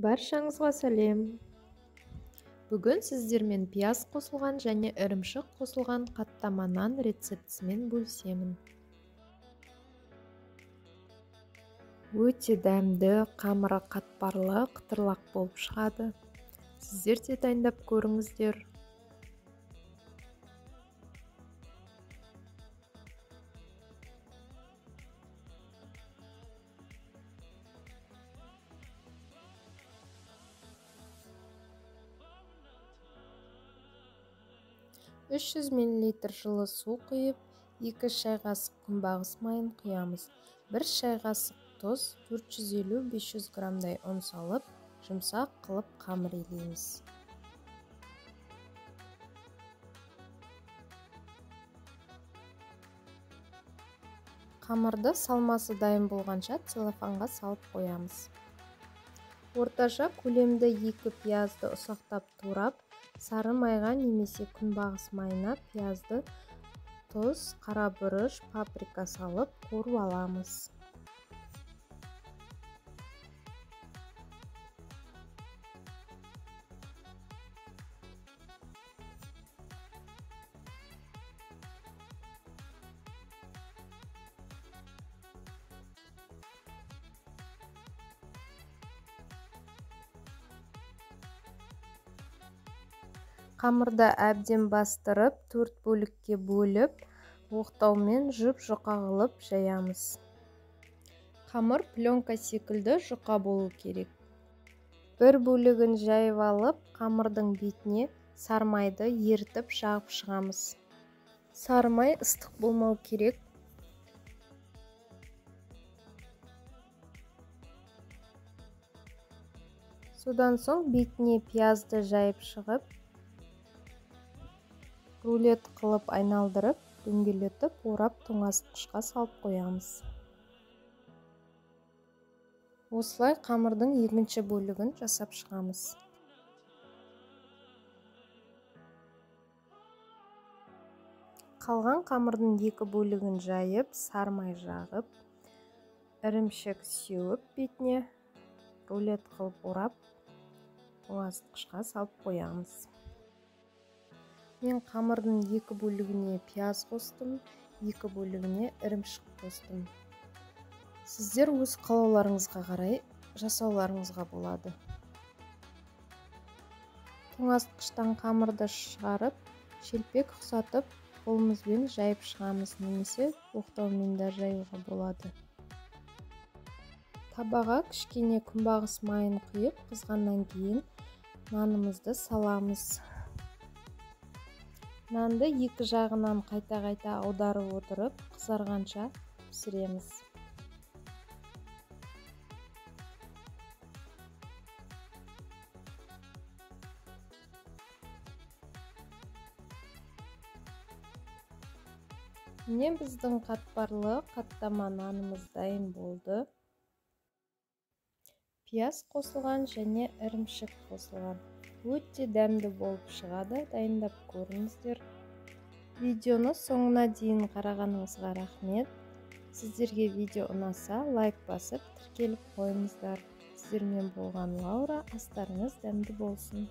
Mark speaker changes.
Speaker 1: Баршаңызға сәлем. Бүгін сіздермен пияз қосылған және ірімшік қосылған қаттама нан рецептісімен бөлісемін. Өте дәмді, қамыры қатпарлы, қытырлақ болып шығады. Сіздер де дайындап көріңіздер. Үш 300 мл жылы су құйып, 2 шай қасық күнбағыс майын құямыз. 1 шай қасық тұз, 450-500 граммдай ұн салып, жұмсақ қылып қамыр илейміз. Қамырды салмасы дайын болғанша целлофанға салып қоямыз. Орташа көлемді 2 пиязды ұсақтап турап, сары майға немесе күнбағыс майына пиязды, тұз, қара бұрыш, паприка салып қуырып аламыз. Қамырды әбден бастырып, 4 бөлікке бөліп, оқтаумен жұп-жұқа қылып жаямыз. Қамыр пленка секілді жұқа болу керек. Бір бөлігін жайып алып, қамырдың бетіне сары майды ерітіп жағып шығамыз. Сары май ыстық болмау керек. Содан соң бетіне пиязды жайып шығып, рулет қылып айналдырып, дөңгелетіп орап тоңазытқышқа салып қоямыз. Осылай қамырдың екінші бөлігін жасап шығамыз. Қалған қамырдың екі бөлігін жайып, сары май жағып, ірімшік сеуіп бетіне рулет қылып орап, тоңазытқышқа салып қоямыз. Мен қамырдың екі бөлігіне пияз қостым, екі бөлігіне ірімшік қостым. Сіздер өз қалауларыңызға қарай жасауларыңызға болады. Тоңазытқыштан қамырды шығарып, шелпек ұқсатып, қолымызбен жайып шығамыз, немесе оқтаумен де жаюға болады. Табаға кішкене күнбағыс майын құйып, қызғаннан кейін нанымызды саламыз. Нанды екі жағынан қайта-қайта аударып отырып, қызарғанша пісіреміз. Міне біздің қатпарлы қаттама нанымыз дайын болды. Пияз қосылған және ірімшік қосылған. Өте дәмді болып шығады, дайындап көріңіздер. Видеоны соңына дейін қарағаныңызға рахмет. Сіздерге видео ұнаса, лайк басып, тіркеліп қойыңыздар. Сіздермен болған Лаура, астарыңыз дәмді болсын.